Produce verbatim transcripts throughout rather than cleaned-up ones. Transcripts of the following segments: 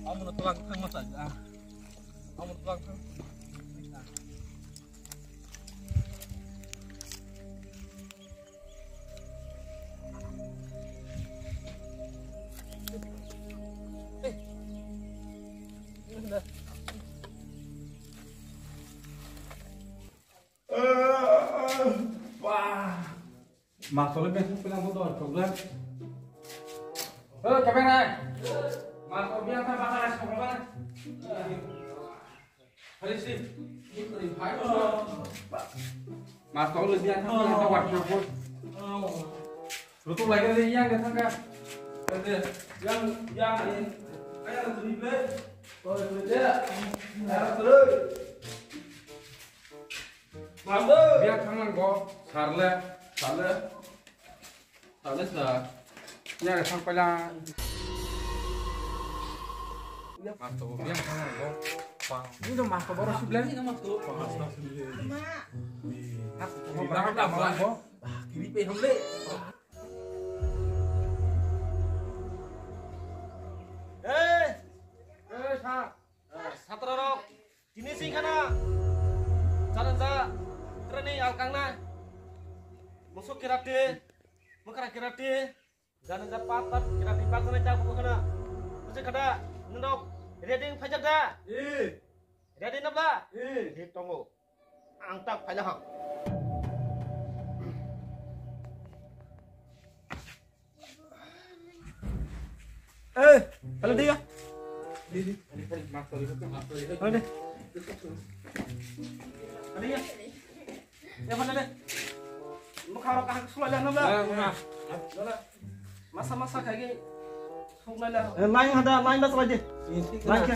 Amo no twlang thang ma sa ja. Amo no twlang thang. Wah. Mas tole beng pila mo dor problem. Eh, kebeng nai. Mas tole beng ta bakal as problem. Hari si. Mas tole beng ta bakal as problem. Rutuk lagi ni yang datang ka. Yang yang ni. Ayah tu ni play. Oh, itu dia. Ayah tu. Biya thanglang go, sarle, sarle, sarle sa. Biya thang paila. Masto, biya thanglang go. Ini do masto boro sible. Ini masto. Masto sible. Hap, biya thanglang go. Kiri pe hamle. Eh, eh, sa. Satra rok. Tini sing khana. Jana ja. Training alkang na. Musuk kirate. Mukra kirate. Jana ja pat pat kirate pat jana ja buku khana. Musik khada. Nindok. Ready phajak da. Eh. Ready nabla. Eh. Hit tongo. Ang tak phai lahang. Eh, hello dia. Hello deh. Hello ya. Ya mana deh? Mukha kahak sulai lah nabla. Masa masa kagi. Lain ada, lain dah selai deh. Lain ke.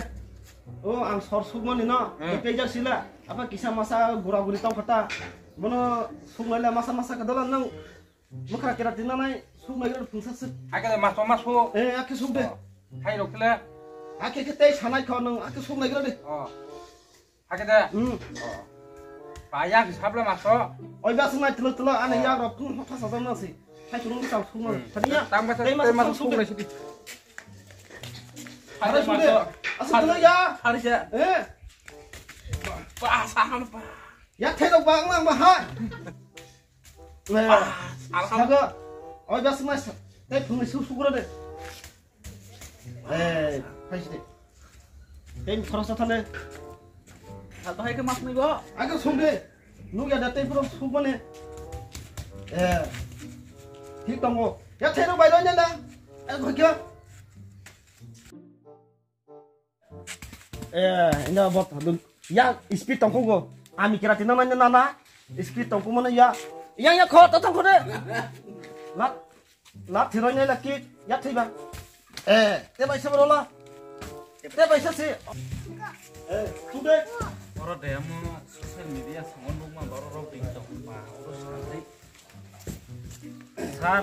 Oh, ang sor sukmani no. Keja sila. Apa kisah masa gura guri tau kata. Bono sukmani masa masa kedalan nang. Mukra kira tina nai sukmani gura pungsa suk. Ake de mas mas ko. Eh, ake suk de. Hai rok le. Ake ke tei sanai kho nang ake sukmani gura de. Oh. Hake de. Hmm. Paya ke sabla maso. Oi ba sungai telo telo ane ya rok kun hota sa jam nasi. Hai turun ka sung. Tania. Tang ba sa tei mas sung sung sidi. Hari sung de. Asa telo ya. Hari ya. Eh. Ba sa han ba. Ya thai rok ba ngang ba hai. Saga. Oi ba sungai. Tei phung sung sung de. Eh, hai sini. Tei khoroksa thale. Sal bahai ke mas nai bo. Age sung de. Nuk ya da tei pura sung mane. Eh. Thik tongo. Ya thero bai lo nyanda. Eh, gokya. Eh, inda bot hadun. Ya speed tongkho go. Ami kira tina nanya nana. Speed tongkho mane ya. Yang ya kho to tongkho de. Lat. Lat thiroi nai la kick, yak thwi ba. Eh, te bai se bro la. Te bai se si. Eh, tu de. Oro de amo social media songo nukma boro rok ding tong ma. Oro sanai. Sir.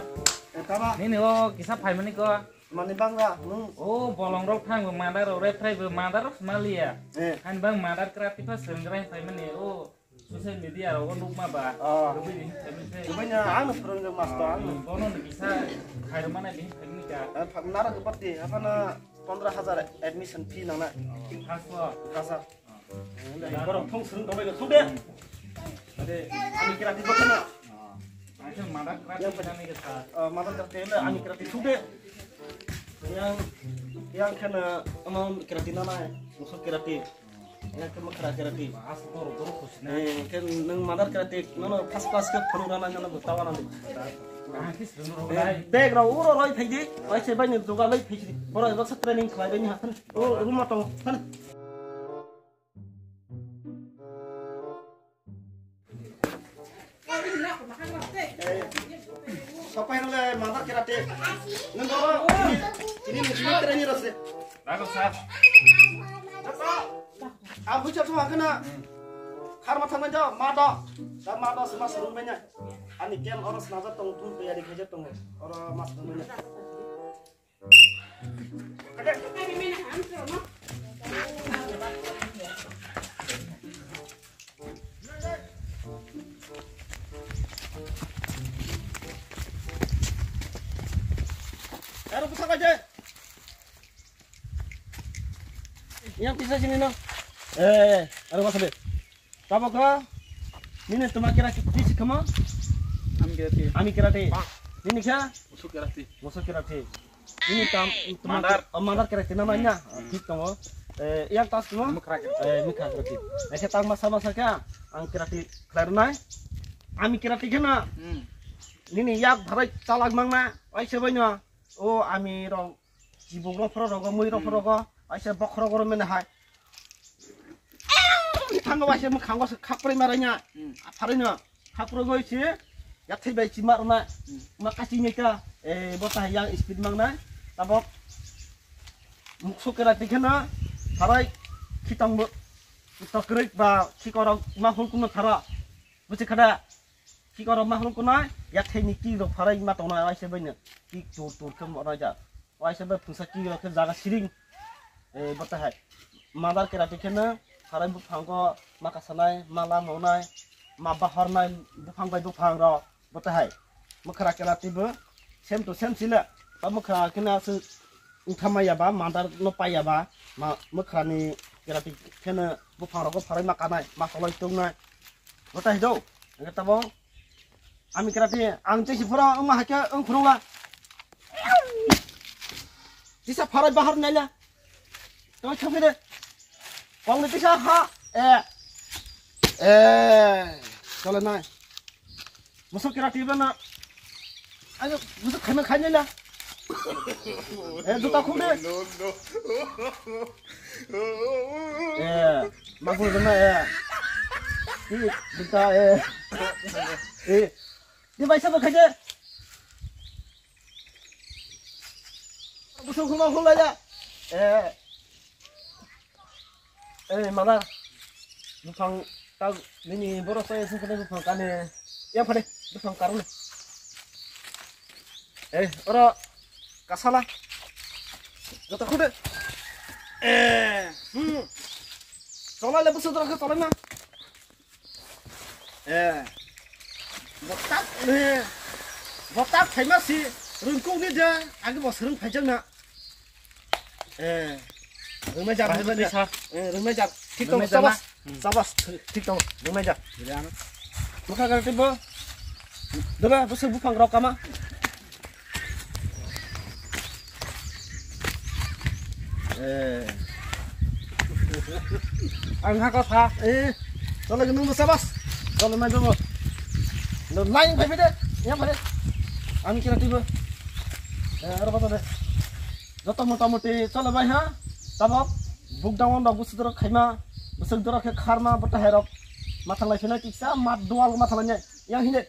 Eh, tama. Nini o kisa phaimani ko. Mani bang ra, nung. O bolong rok thang bo madar o re thai bo madar o smalia. Eh. Han bang madar kra tipa sengrai phaimani o. Social media rogo nukma ba. Oh. Rubui ni family. Rubui na ang phwrwng master ang. Bono ni kisa khairmana bini family ka. Nara gopati apana pondro hajar admission fee nangna. Khaswa. Khasa. Borok thung sung dongbai thung de. Ade ani kira di bokna. Ang khe madar kra di nani kisa. Madar kra di ani kira di thung de. Yang yang khana amon kira di nana. Musuk kira di. Yang khe mukra kira di. As doro doro khusi na. Eh, khe nung madar kira di. Nono pas pas khe phunu rana nono butawa nani. Bag rau uro roi phai di. Oi se bai ni duga loi phai di. Boro eba sa training khlai bai ni ha. O room ma tong. Sopai nole madar kira di. Nung doro. Ini ini training rase. Bagus sir. Ang bucha tu hakna. Khar ma thangna ja ma do. Da ma do sma srung benya. Ani kem oro snaja tong tu tayari khaja tong. Oro mas benya. Aro busa kaje. Yang pisa sini no. Eh, aro wasa de. Tabo kha? Nini tuma kira ti si khama? Ami kira ti. Ami kira ti. Nini kha? Musu kira ti. Musu kira ti. Ini tam, teman, Mandar. Oh, Mandar kira kira namanya. Hmm. Thik tongo. Eh, yang tas tongo? Mukra kira. Eh, mukra kira kira. Ese tang masa masa kya? Ang kira kira klar nai. Ami kira kira na. Hmm. Nini yak bhabai chalak mang na. Ai se bai na. O ami rong. Jibuk rong phoro rogo, mui rong phoro rogo. Ai se bok rogo mene hai. Thango bai se mukhango se khapri marai na. Hmm. Apharai na. Khapro goi se, yathai bai chima rwna, hmm, ma kasi meka, eh, bo ta yang speed mang nai, tabok mukso kera tikhana, harai khitang bo, tokrek ba khikorok ma hulkuno thara, buchi khada, khikorok ma hulkunai, yathai ni ki rok pharai ma tongnai, ai se bai no, ki tur tur khe mo raja. Waisa bai phungsa ki rok khe jaga siring. Eh, bo tahai. Madar kerati kheno, sarai buphango ma kasanai, ma lamonai, ma bahornai, buphang bai buphang rok, bo tahai. Mukhra kerati bo, same to same sila. Ba mukhra kheno aswk wngthamaya ba, madar no paya ba, ma, mukhra ni kerati kheno buphang rok pharai ma kanai, ma koloi tongnai. Bo tahai do, hingke tabo. Ami kera phi, ang chisi phoro wngma hai khe wng phunukla. Tisa pharai bahar naila. Tong thang de. Kong ni tisa ha. Eh. Eh. Chole nai. Muso kera phi bana. Ayo, muso khana khai naila. Eh, juta khum de. Eh, magu jana, eh. Ih, juta, eh. Eh, di bai sabo khaje. Busung khuma khula ya. Eh. Eh, mana? Buphang ta nini borok sai sing kene buphang kane. Ya phade, buphang karune. Eh, oro kasala. Joto khude. Eh, hmm. Tolai le busu dorok tolai na. Eh. Botak, eh. Botak phaima si rungkuk ni de, agi bo swrwng phaijak na. Eh. Rungmai jak, rungmai jak. Eh, rungmai jak. Thik tong, rungmai jak na? Sabas. Hmm. Sabas. Thik tong, rungmai jak. Mukha gana tei bo. Dola, bo se buphang rok kama. Eh. Ang ha kotha. Eh. Chole nung bwsa bas. Chole mai babo. No line phai phai de. Yang phai de. Ang kira tibo. Eh, aro bata de. Joto mota moti chole bai ha. Tabok. Buk dawon rok bwswk dorok khaima. Bwswk dorok khe kharma bwta hai rok. Mathang lai phina kisa mat dual mathang lai. Yang hinde.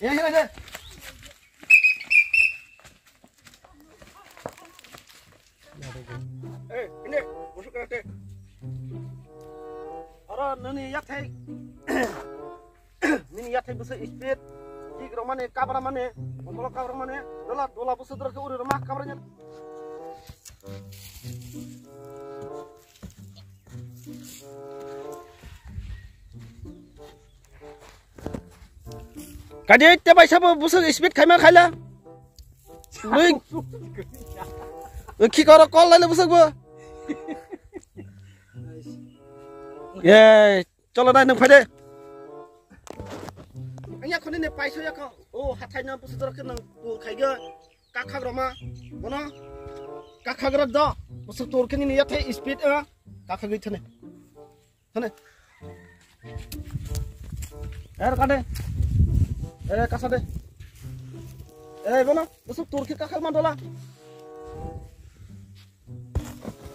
Eh, hina de. Eh, hina, masuk ke. Oro nini yathai. Nini yathai busu speed. Kik romani, kabra mani, omolo kabra mani. Dola, dola busu doro ke uri roma kabra nya. Kadi te bai sabo busuk speed khaima khaila. Ui. Ui, khi koro call laila busuk bo. Ye, cholo dai nang phai de. Ang ya khoni ne paisa ya kho. O hathai na busuk doro ke nang pu khai ga. Kakhak roma. Bono. Kakhak rak do. Busuk tur ke ni ya thai speed a. Kakhak gwi thane. Hane. Er kade. Eh, kasa de. Eh, bono, usuk turki kakhak mandola.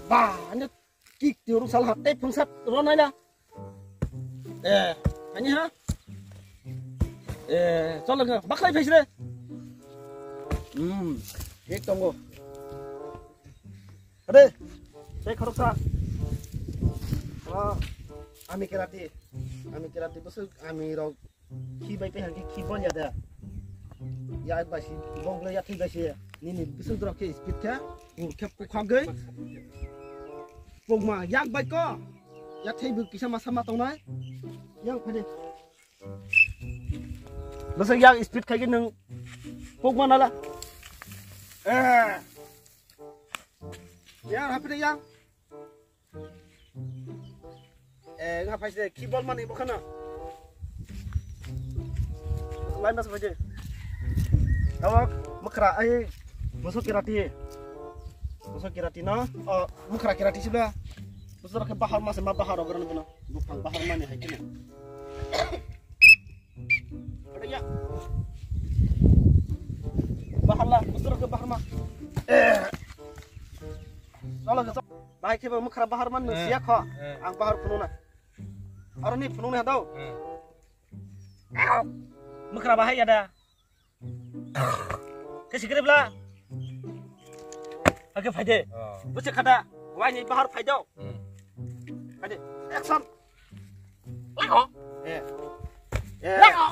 Ba, ane kik tiuru sal hatte phungsat ronai na. Eh, ani ha? Eh, cholo ke, baklai phaisre. Hmm, ek tongo. Ade, tei khoroksa. Ah, ami kerati, ami kerati bwswk ami rok khi bai tei hangkhe khi bol ya da. Ya bai si bol ya khi bai si nini bwswk rok khe speed khe ur khe pukhagwi. Pokma yak bai ko. Ya thei bu kisa masa ma tongnai. Yang phade. Bwswk yak speed khai khe nwng pokma nala. Eh. Yang, hapi deh, yang. Eh, nggak pasti kibol mana ibu kana? Lain mas baje. Tawak, mukra, ai, musuh kirati. Musuh kirati no? Oh, mukra kirati sih lah. Musuh ke bahar mas, ma bahar ogeran kono. Bukan bahar mana hai kena. Ada ya. Bahar lah, musuh ke bahar ma. Eh. Salah ke. Bahai khe bo mukra bahar man nung siya kho. Ang bahar phunukna. Aro ni phunukna dao. Mukra bahai ya da. Khe sikrip la. Ake phaide. Busi khada. Wai ni bahar phaido. Phaide. Action. Lako. Eh. Eh. Lako.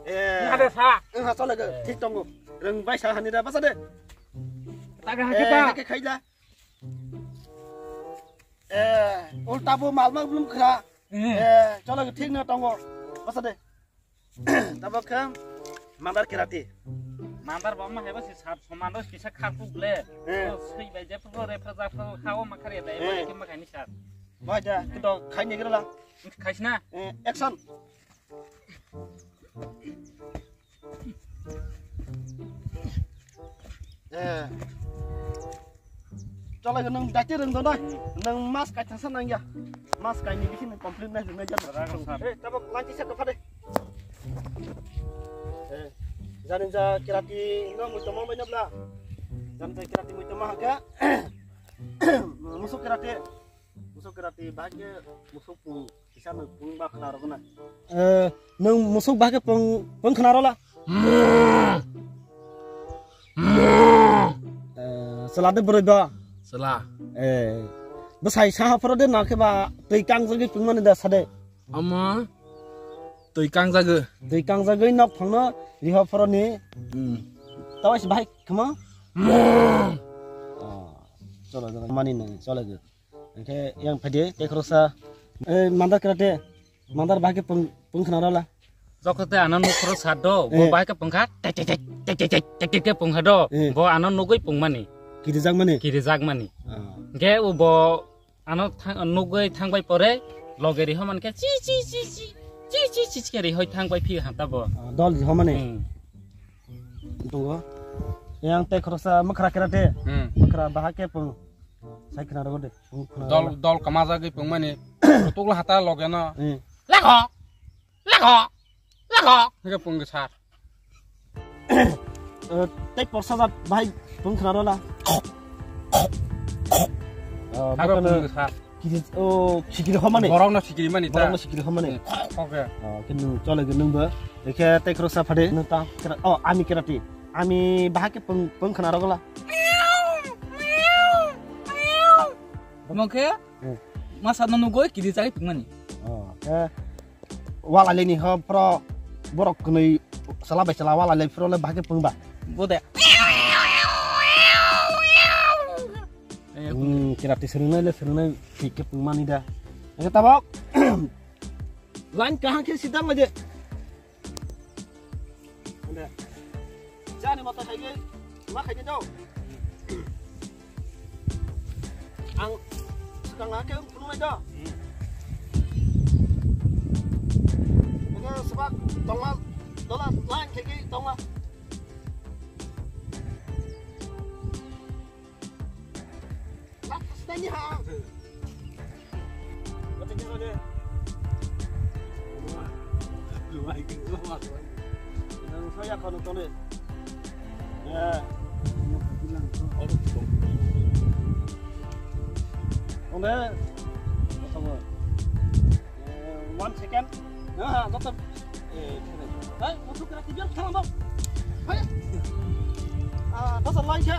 Eh. Ada sa. Eng ha chole ge. Thik tongo. Reng bai sa hani da basa de. Taga hake ta. Hake khaila. Eh, ulta bo mal mal blum khra. Eh, chole thik na tongo. Basa de. Tabok khe mandar kirati. Mandar bo ma hebo si sat soman dos kisa khar puk le. Eh. Sui bai je puk re pha ja pha kha o ma khar ya dai. Eh. Ke ma khani sat. Bai ja kito khai ni gira la. Khai sina. Eh, action. Eh. Cholai nung daite rung donai. Nung mas kai thasa nang ya. Mas kai ni bikin complete nai nai jan. Eh, tabok lanchi sa kafa de. Eh. Jani ja kirati no mui tomang bai nabla. Jani ja kirati mui tomang haka. Musuk kirati. Musuk kirati bahai khe musuk pung kisa no pung ba khna rogna. Eh, nung musuk bahai khe pung, pung khna rola. Eh, sela de bwrwi ba. Sela. Eh, bwsai saha phoro de na khe ba twi kang jagwi pung mani da sade. Ama twi kang jagwi. Twi kang jagwi nok phangno riho phoro ni. Hmm. Tawai si bahai khama. Ah, cholo, cholo, mani nang, cholo ge. Hingke yang phaidi, tei khoroksa, eh, mandar kera te, mandar bahai khe pung, pung khna rola. Jokte ano nuk khoro sat do, bo bahai khe pung kha, tek, tek, tek, tek, tek, tek, tek, tek, tek, tek, pung kha do, bo ano nugui pung mani. Kirijak mani? Kirijak mani. Ah. Hingke o bo ano thang-, nugui thang bai pore, loge riho man khe, chi, chi, chi, chi, chi, chi, chi, chi, khe rihoi thang bai phi hanta bo. Ah, dol riho mani? Hmm. Tongo. Yang tei khoroksa mwkhra kera te. Hmm. Mwkhra bahai khe pung. Sai khna rogo de. Pung khna dol, rogo. Dol kama jagwi pung mani. Tukla hata loge no. Hmm. Lego! Lego! Lego! Hingke pung sar. Eh, tei porsa jat bahai pung khna rola. Oh, abo bakal pung sar. Kiri, oh, sikiri homani. Borok no sikiri mani ta. Borok no sikiri homani. Hmm. Okay. Oh, khe nung chole ge nung bo. Ekhe tei khoroksa phade. Nung ta kera, oh, ami kerati. Ami bahai khe pung, pung khna rogla. Mong khe? Hmm. Masa no nugoi kiri chai pung mani. Oh, khe. Wala le ni ho pro borok kwnwi sala bai sala wala le pro le bahai khe pung ba. Bo de. Hmm, kirati swngnai le swngnai thik khe pung mani da. Eke tabok. Line kaham khe sidang aje. Ande. Jani mata khai ge ma khai de do. Ang swkang ha khe phunuk nai do. Eke swbak tongma dola line khai ge tongma. Eh, one second. Ah, joto. Eh, hai, masuk ke lagi dia, salam, Bang. Hai. Ah, pasal lain, ya.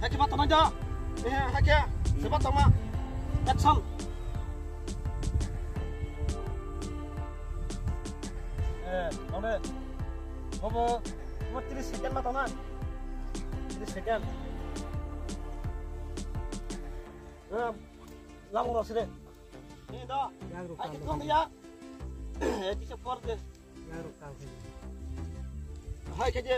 Hai, coba teman, ya. Eh, hai, ya. Coba teman. Action. Eh, mana? Bobo, cuma tiga second mah, teman. Tiga second. Eh, Lamung rok sire. Ni do. Yang ruk. Hai, kang kong ya. Eh, kisa por de. Yang ruk kang sire. Hai, kaje.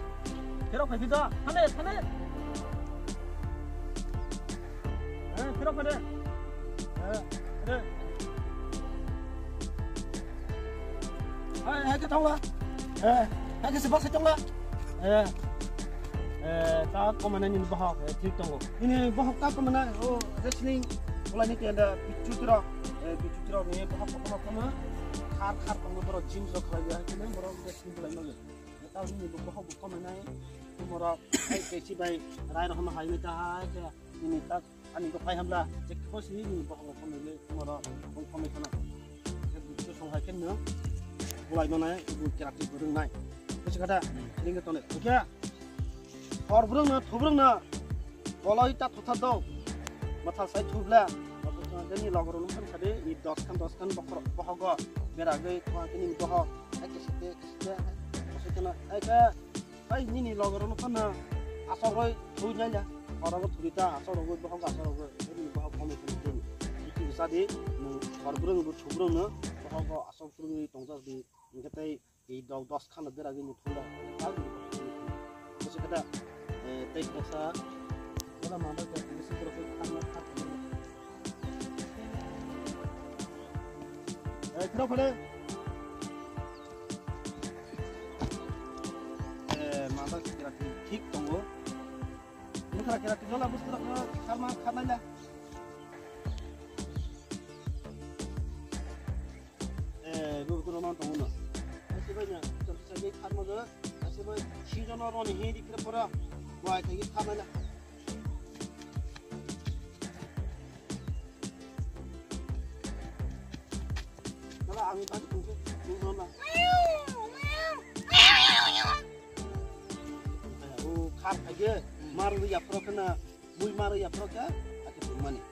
Phirok phai phi do. Thane, thane. Eh, phirok phai de. Eh, de. Hai, hai ke thangla. Eh, hai ke sebak se thangla. Eh. Eh, ta komana ni bohok, eh, thik tongo. Ini bohok ta komana, o, wrestling, ulai ni tenda, pichu tiro, eh, pichu tiro ni bohok kono kono, khar khar tongo borok gym rok khlai ya, kene borok wrestling khlai no. Ta ni bohok komana, borok, ai, kesi bai, rai rohma hai ni ta hai, ke, ini ta Ani kok phai hamla, je kebo si ni bohong phone le, tumoro phone phone khana. Je bujo song hai ken no. Bulai no nai, bu kerati burung nai. Besi kata, ring to ne. Oke. Hor burung no, thu burung no. Boloi ta thotha do. Mathal sai thubla. Ni logor nung kan khade, ni dos khan, dos khan bohor, bohogo. Bera gei, thwa kini bohog. Ai ke sete, ke sete. Besi kana, ai ka. Ai nini logorokno phano asok roi thwi nai ya. Oro bo thwi ta asok rogwi bohok asok rogwi. Nini bohok komi thwi thwi. Iki bisa di nung korbrung bo thubrung no bohok asok phurungwi tongjak di. Hingke tei i dok dos khano bera gini thunda. Bisi kata tei kosa. Wala manda ke bisi koro khe khana khana. Eh, khro khore. Eh, manda kira thik tongo. Bukra kira thik jola bus kira kharma kharnai la. Eh, bu kuro man tongo no. Asi bai na, cham sa ni kharma do. Asi bai si jono roni hi dikra pora. Bai thagi kharnai la. Nala ang tadi tunggu, tunggu na. Oh, khar aja, maru ya pro kena, bui maru ya pro ke, aku mani.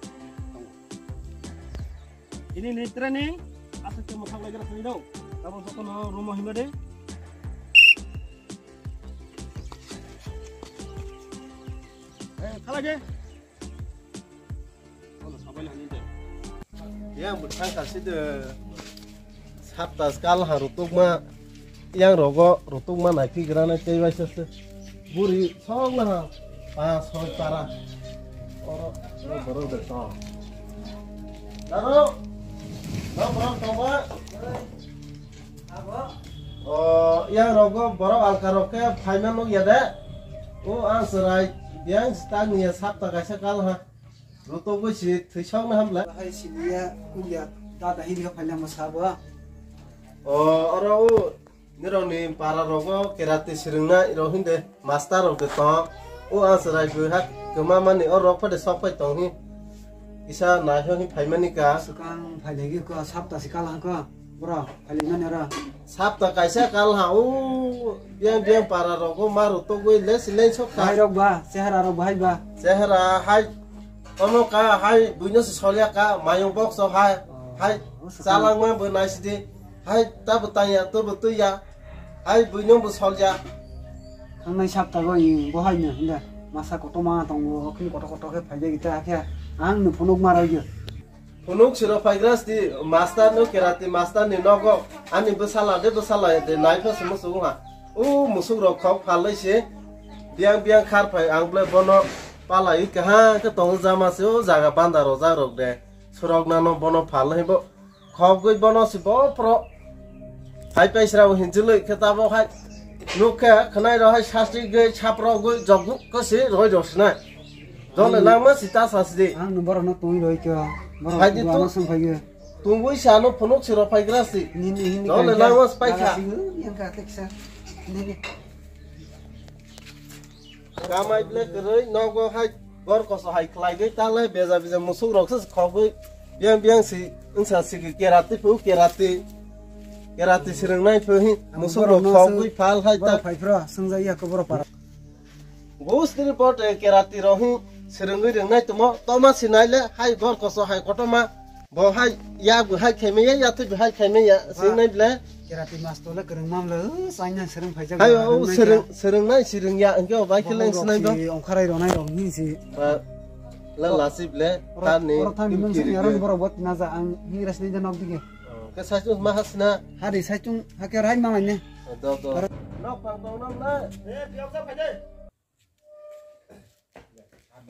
Ini ni training, asal cuma khak lagi rasanya dong. Kamu satu no rumah hima deh. Eh, kalah aja. Yang bwthang kasi de sapta kal ha rutukma, yang rogo rutukma naiphik rana tei waisa se buri song na ha pa soi para. Oro, oro borok de song. Daro, no borok tongma. O, yang rogo borok alka rok khe phaima nuk ya de. O, ang chwrai yang stang ni ya sapta kaisa kal ha. Ruto bo si thwisok na hamla. Hai siniya kuya dada hiri ka phaina ma sabo. O, oro o Nirokni para rogo karate swrwngnai rok hinde master rok de tong. O ang chwrai bwhak kwma mani o rok phade sok phai tong hi. Kisa naihok hi phaimani ka. Swkang phailegi ko, sapta si kal ha ko. Bro, phailai mani oro. Sapta kaisa kal ha o, biyang biyang para rogo maru togwi le silai sok ta. Hai rok ba, chehara rok bahai ba. Chehara hai, ono ka hai, buino se solya ka, mayung box o hai, Oh, hai, o swkang. Chalangma bo naisidi. Hai, tabo tanya, tobo tuya. Hai, buino bo solya. Thangnai saptago i bohaino hinda masa kotorma tongo, hokni kotor kotor khe phaijak ita khe ang no phunuk ma rwgyo. Phunuk siro phaigra sidi master no karate master ni nogo ani bwsala de bwsala de nai pha sumo sumo ha. O musuk rok khok phalai se biyang biyang khar phai ang ble bono palai kaham khe tongo jama se o jaga banda rojak rok de. Surok nano bono phalai bo. Khogwi bono si bo pro. Hai paisra hinjilwi khe tabo hai. Nuk khe khwnai ro hai sasti gwi sapro gwi joguk khe si roi ro sinai. Jole nangma si ta sa sidi. Ang no borok no tungwi roi khe. Borok Hai di tu tu- ano song phai gwi. Tungwi sa no phunuk si ro phaigra si. Nini hindi Jole kaya. Nangma si paikha. Yang ka teksa. Nini. Kamai ble kwrwi nogo hai gor koso hai khlai gwi ta le beja beja musuk rok se khogwi biyang biyang si wngsa si karate phu karate karate swrwngnai phu hi musuk rok khogwi phal hai ta phai phro swngjak ya ko boro para. Gustri bote karate rok hi swrwngwi rwngnai tumo toma sinai le hai gor koso hai kotorma. Bo hai ya bo hai khaimaya ya twi bo hai khaimaya sinai ble. Kerati mas tole kereng mam le, uh, saina sereng phaijak. Hai o sereng sereng nai sereng ya engke o bai khe leng sinai do. Ongkharai ronai rong ni si. La la si ble. Oro tani oro tani mung sini aron borok bot na ja ang ni ras ni janok dige. Ke saichung ma hasna. Hari saichung hake rai ma ne. Do do. Nok pang tong nam na. Eh, biak sa phaide.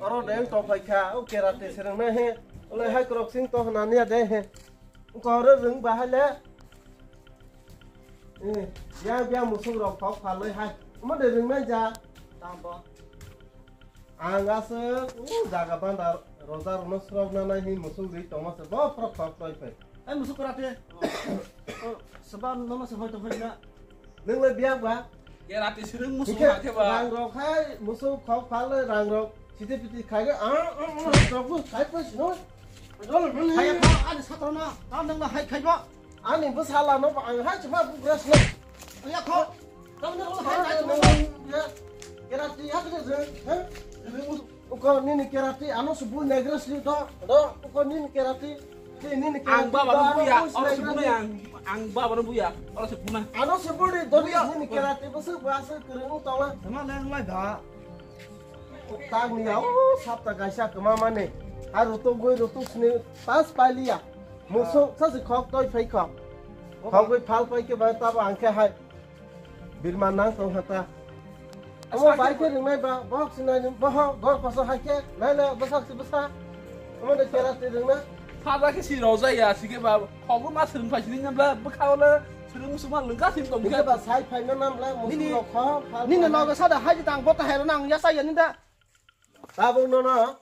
Oro de wng tong phai kha, o karate swrwng nai he. Ole hai kwrok sing tong hwnani ya de he. Wngkha oro rwng bahai le. Eh, ya, ya musuk rok thok phalwi hai. Omo de rwng nai ja. Tamo. Ang aswk, o jaga banda roja rokno swrwk nanai hi musuk ri tongma se bo phorok thok toi phai. Ai musuk karate. Oh, seba nono se hoi to hoi na. Nwng le biya ba? Karate swrwng musuk Hike ha khe ba? Rang rok hai musuk khok phal le rang rok siti piti khai ge ang ang ang rok bu khai pa sino. Hai ya kho ani satro na ta nwng le hai khai ba. Ani bwsala no ang hai chuma bugra sino. Ya kho. Tam ne ko hai hai chuma. Karate ya ke je, ha? Swrwng musuk. Uko nini karate ano se bui negra sri do. Do. Uko nini karate. Nini karate. Ang baba no buya, oro se bunai ang, ang baba no buya, oro se bunai. Ano se bui do nini karate bwswk bwswk kwrwng tongla. Sama leng lai da. Tang ni ya, o sapta kaisa kwma mani. Ha rutuk gui rutuk sini pas paliya. Musuk sa se khok toi phai khok. Khok gui phal pai ke ba tabo ang khe hai. Birman nang tong hata. Amo bai khe rwngnai ba, bohok sinai ni, bohok, gor koso hai khe, nai le bwsak si bwsa. Amo de kera si rwngna. Sada khe si rojaya, si khe ba, khobo ma swrwng phai sini nyabla, bwkha ole swrwng musuma lwngka sim tong khe. Bwkha ba sai phai no nam la, musuk rok kho, phal nini phal. Logo sada hai tang bota hai rwna ang ya sa ya ni da. Tabuk no no.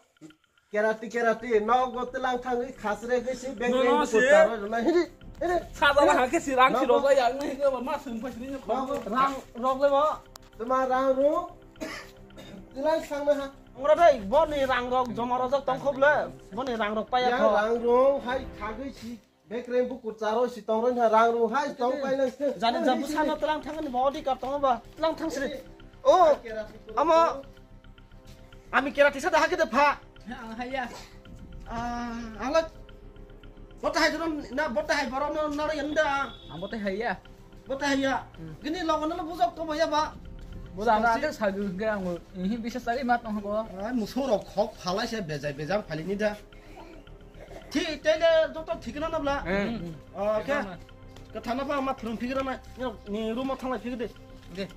Kerati, kerati, nogo tlang thangwi khasre gwi si beng beng bukur se. Taro rwna. Hidi, hidi. Sajala hake si rang si rojak yang ni ke ma sung pa sini. Nogo rang rok le ba. Tuma rang ru. Tlang sang na ha. Ongro dei, boni rang rok joma rojak tong khub le. Boni rang rok paya kho. Rang ru hai khagwi si. Bekreng bukur charo si tong roi na rang rung hai tong pai lang se. Jani jabu sana tlang thang ni body kar tong ba. Tlang thang sri. Oh, amo. Ami kerati sada hakide pha. Ang haya. Ah, ang la. Bota hai jono na bota hai boro no na yanda. Ang bota haya. Bota haya. Gini logo no bujok to boya ba. Boda na ke sagu ke ang. Ini bisa sari mat no bo. Ai musoro khok phalai se bejai bejang phali ni da. Thi, tele joto thik na nabla. Eh. Oh, khe. Kathana pa ma phurung phikira na. Ni room thang lai phikide. De.